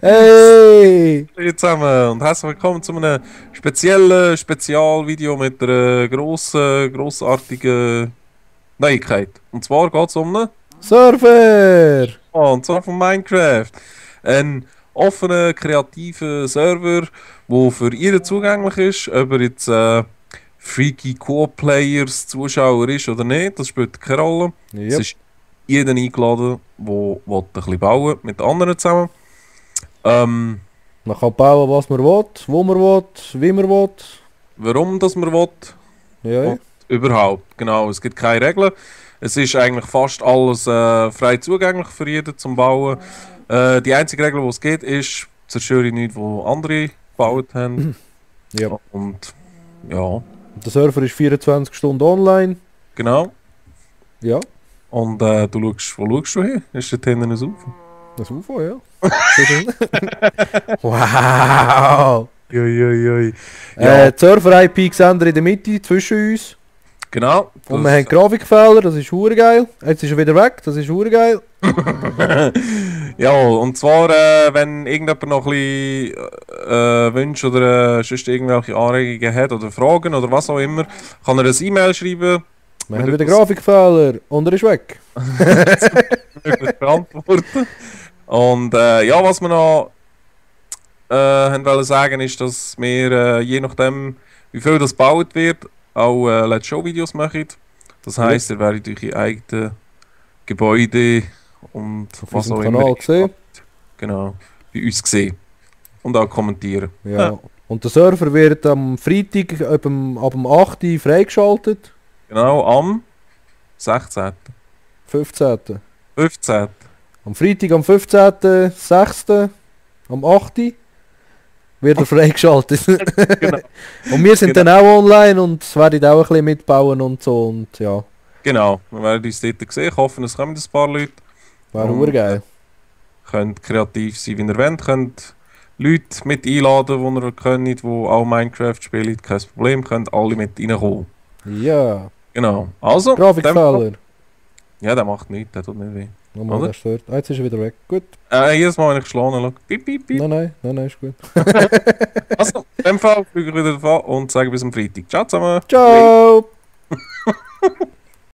Hey! Hallo zusammen und herzlich willkommen zu einem speziellen Spezialvideo mit einer grossartigen Neuigkeit. Und zwar geht es um Surfer! und zwar von Minecraft. Ein offener, kreativer Server, der für jeden zugänglich ist, ob er jetzt freaky Co-Players, Zuschauer ist oder nicht, das spielt keine Rolle. Es Yep. ist jeder eingeladen, der ein bisschen bauen mit anderen zusammen. Ähm, Man kann bauen, was man will, wo man will, wie man will. Warum das man will Ja, ja. und überhaupt. Genau, es gibt keine Regeln. Es ist eigentlich fast alles frei zugänglich für jeden zum Bauen. Die einzige Regel, die es geht, ist, zerstöre nicht, wo andere gebaut haben. Yep. Und ja, Der Server ist 24 Stunden online. genau. Ja, Und du schaust, wo schaust du hin? Ist dort hinten ein UFO? das UFO, ja. Wow! Joi. Ja, Die Server-IP gesendet in der Mitte zwischen uns. genau. Und wir haben Grafikfehler, das ist hure geil. Jetzt ist er wieder weg, das ist hure geil. Ja, und zwar, wenn irgendjemand noch ein bisschen Wünsche oder sonst irgendwelche Anregungen hat oder Fragen oder was auch immer, kann er ein E-Mail schreiben. Wir haben wieder Grafikfehler und er ist weg. Möglich beantworten. Und ja, was wir noch haben wollen sagen, ist, dass wir je nachdem, wie viel das gebaut wird, auch Let's Show-Videos machen. Das heisst, ihr werdet eure eigenen Gebäude und Auf was unserem auch Kanal immer gesehen. genau, bei uns sehen und auch kommentieren. Ja. Und der Server wird am Freitag ab dem 8. Uhr freigeschaltet. Genau, am 16. 15. 15. Am Freitag am 15.06. am 8. Uhr wird er freigeschaltet. Genau. Und wir sind Genau. dann auch online und werden auch ein bisschen mitbauen und so. Und ja, Genau, wir werden uns dort sehen. Ich hoffe, es kommen ein paar Leute. wäre Und, geil. Könnt kreativ sein, wie ihr wollt. Könnt Leute mit einladen, die ihr könnt, die auch Minecraft spielen. Kein Problem, könnt alle mit reinkommen. Ja, Genau. Also, Grafikfehler. Ja, der macht nichts, der tut nicht weh. Nochmal, Oder? der stört. Jetzt ist er wieder weg. Gut. Jedes Mal, wenn ich schlage, schaue piep, piep, piep. Nein, ist gut. Also, in dem Fall fliege ich wieder davon und sage bis am Freitag. Ciao zusammen. Ciao!